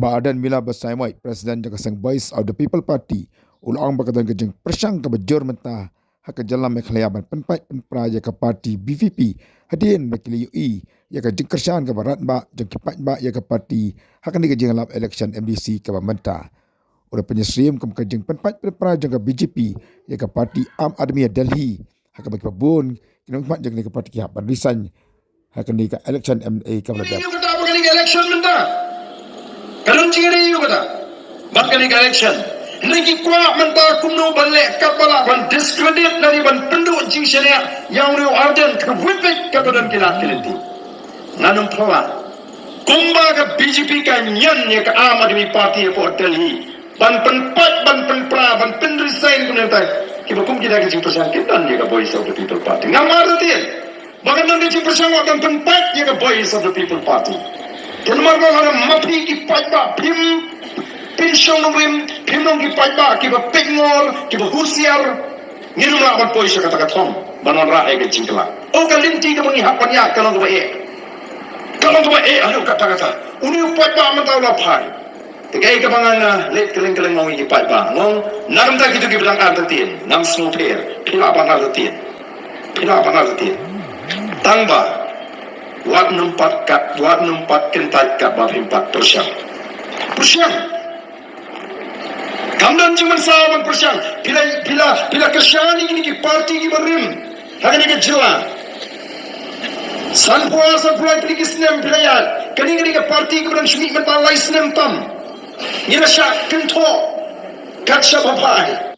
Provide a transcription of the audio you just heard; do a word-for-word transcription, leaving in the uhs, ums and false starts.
Bah Ardent Miller Basaiawmoit, President jong ka seng Voice of the People Party, u la ong ba ka don ka jingpyrshang kaba jur mynta ha ka jylla Meghalaya ban pynpait pynpra ïa ka party B V P hadien ba ki la ïohi ïa ka jingkyrshan kaba radbah jong ki paidbah ïa ka party ha kane ka jingïalap election M D C kaba mynta. U la pynïasyriem kum ka jingpynpait pynpra jong ka B J P ïa ka party Aam Aadmi ha Delhi, ha kaba kiba bun ki nongmihkhmat jong kane ka party ki hap ban resign ha kane ka election M L A kaba la dep. Ka dei kata ba kane ka election mynta ka don jingïadei ïa kata. Bad kane ka election, hynrei ki kwah mynta kumno ban leh katba lah ban discredit lane ban pynduh jingshaniah ïa u Ardent, ka wit beit kaba don ki lad ki lynti. Ngan ym phla kumba ka B J P ka ñion ïa ka Aam Aadmi Party hapoh Delhi ban pynpait, ban pynpra, ban pynresign kumne tai. Kiba kum kita ki jingpyrshang ki don ïa ka Voice of the People Party. Ngam artatien ba kan don ka jingpyrshang wat ban pynpait ïa ka Voice of the People Party. Te namar ba lada ma phi ki paidbah phim pynshong nongrim, phim long ki paidbah kiba peit ngor, kiba husiar, ngin ym lah ban poi sha kata ka thong ban wanrah ïa ka jingkylla. O ka lynti kaba ngi hap ban ïaid ka long kaba eh. Ka long kaba eh haduh katta katta. Une u paidbah mynta u la phai. Te kaei kaba ngan, ah, leit kylleng kylleng, ngong ïa ki paidbah, ngong na ka bynta kito kiba dang artatien. Ngam sngewpher, phi lah ban artatien, phi lah ban artatien. Tang ba wat nym pat kat, wat nym pat kyntait katba phim pat pyrshang. Pyrshang. Kam don jingmynsaw ban pyrshang. Phi la, phi la, phi la kyrshan ïa kine ki party kiba rim ha kane ka jylla. Sanphew ar, sanphew lai tylli ki snem phi la ïaid. Kane, kane ka party kaba dang shu mih mynta lai snem tam. Ngi la shah kynthoh kat shaba phai.